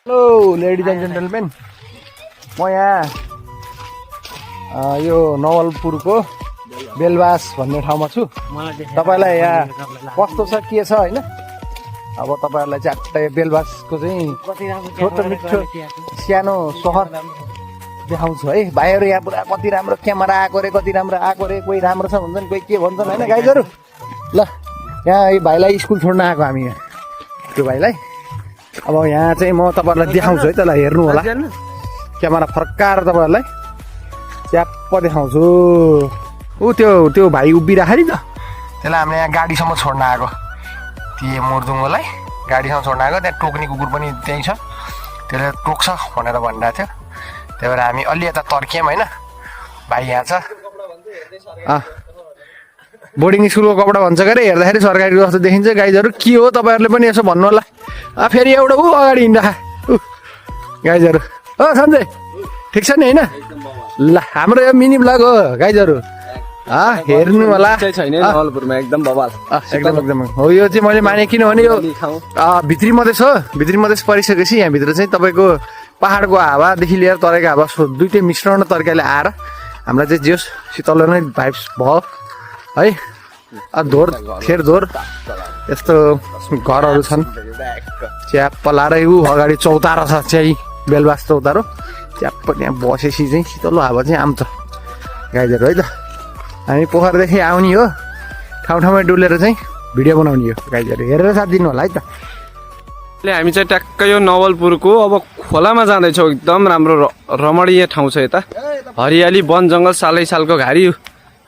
Hello ladies and gentlemen, म यहाँ यो नवलपुरको बेलबास भन्ने ठाउँमा छु। तपाईँलाई यहाँ कस्तो छ के छ होइन, अब तपाईँहरूलाई चाहिँ बेलबासको चाहिँ छोटो मिठो सानो सहर देखाउँछु है। भाइहरू यहाँ पुरा कति राम्रो क्यामेरा आएको रे, कति राम्रो आएको रे, कोही राम्रो छ भन्छन्, कोही के भन्छन् होइन गाइजहरू। ल यहाँ यो भाइलाई स्कुल छोड्न आएको हामी यहाँ, त्यो भाइलाई। अब यहाँ चाहिँ म तपाईँहरूलाई देखाउँछु है, त्यसलाई हेर्नु होला, क्यामेरा फर्काएर तपाईँहरूलाई च्याप्प देखाउँछु। त्यो भाइ उभिराख नि त, त्यसलाई हामीले यहाँ गाडीसम्म छोड्न आएको, त्यो मुर्दुङलाई गाडीसम्म छोड्न आएको। त्यहाँ टोक्ने कुकुर पनि त्यहीँ छ, त्यसले टोक्छ भनेर भनिरहेको थियो। त्यही भएर हामी अलि यता तर्कियौँ होइन। भाइ यहाँ छ, बोर्डिङ स्कुलको कपडा भन्छ के अरे, हेर्दाखेरि सरकारी जस्तो देखिन्छ। गाइजहरू के हो तपाईँहरूले पनि यसो भन्नु होला। फेरि एउटा अगाडि हिँड्दा गाइजहरू। सन्जय ठिक छ नि होइन? ल हाम्रो यो मिनी ब्लग हो गाइजहरू, हेर्नु होला। एकदम बवाल, एकदम हो। यो चाहिँ मैले माने किनभने यो भित्री मधेस हो। भित्री मधेस परिसकेपछि यहाँभित्र चाहिँ तपाईँको पहाडको हावादेखि लिएर तराईको हावा दुइटै मिश्रण तरिकाले आएर हामीलाई चाहिँ जे शीतल नै भाइब्स भयो है। धोर थेर धोर यस्तो घरहरू छन्। च्याप्प लाएर ऊ अगाडि चौतारो छ चाहिँ, बेलबास चौतारो। च्याप्प त्यहाँ बसेपछि चाहिँ शीतल हावा चाहिँ आउँछ गाइजहरू है त। हामी पोखरदेखि आउने हो, ठाउँ ठाउँमा डुलेर चाहिँ भिडियो बनाउने हो गाइजहरू, हेरेर साथ दिनु होला है त। हामी चाहिँ ट्याक्कै यो नवलपुरको अब खोलामा जाँदैछौँ। एकदम राम्रो रमणीय ठाउँ छ यता, हरियाली वन जङ्गल सालै सालको घारी।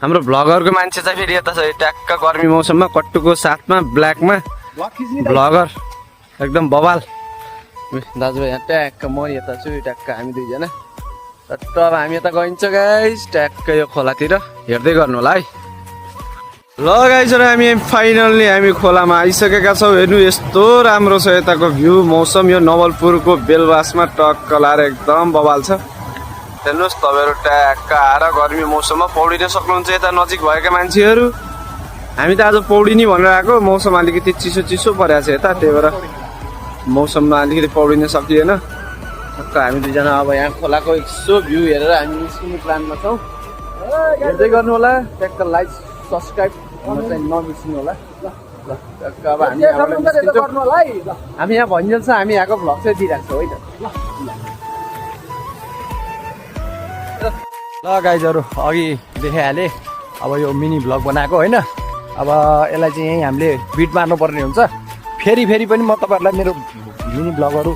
हाम्रो भ्लगरको मान्छे चाहिँ फेरि यता छ, ट्याक्क गर्मी मौसममा कट्टुको साथमा ब्ल्याकमा भ्लगर एकदम बवाल। दाजुभाइ यहाँ ट्याक्क म यता छु, ट्याक्क हामी दुईजना। टट्ट अब हामी यता गइन्छ गाइस, ट्याक्क यो खोलातिर हेर्दै गर्नु होला है। ल गाइसहरू हामी फाइनल्ली हामी खोलामा आइसकेका छौँ। हेर्नु यस्तो राम्रो छ यताको भ्यू, मौसम। यो नवलपुरको बेलबासमा टक्क लाएर एकदम बवाल छ। हेर्नुहोस् तपाईँहरू ट्याक्क आएर गर्मी मौसममा पौडिन सक्नुहुन्छ यता नजिक भएका मान्छेहरू। हामी त आज पौडिने भनेर आएको, मौसम अलिकति चिसो चिसो परेको छ यता, त्यही भएर मौसममा अलिकति पौडिन सकिएन। टक्क हामी दुईजना अब यहाँ खोलाको यसो भ्यू हेरेर हामी निस्किने प्लानमा छौँ। हेर्दै गर्नु होला, ट्याक्क लाइक सब्सक्राइब चाहिँ नबिर्सिनु होला। अब हामी यहाँ भनिन्छ हामी यहाँको भ्लग चाहिँ दिइरहेको छौँ है त। ल गाइजहरू अघि देखाइहालेँ, अब यो मिनी भ्लग बनाएको होइन। अब यसलाई चाहिँ यहीँ हामीले बिट मार्नुपर्ने हुन्छ। फेरि पनि म तपाईँहरूलाई मेरो मिनी भ्लगहरू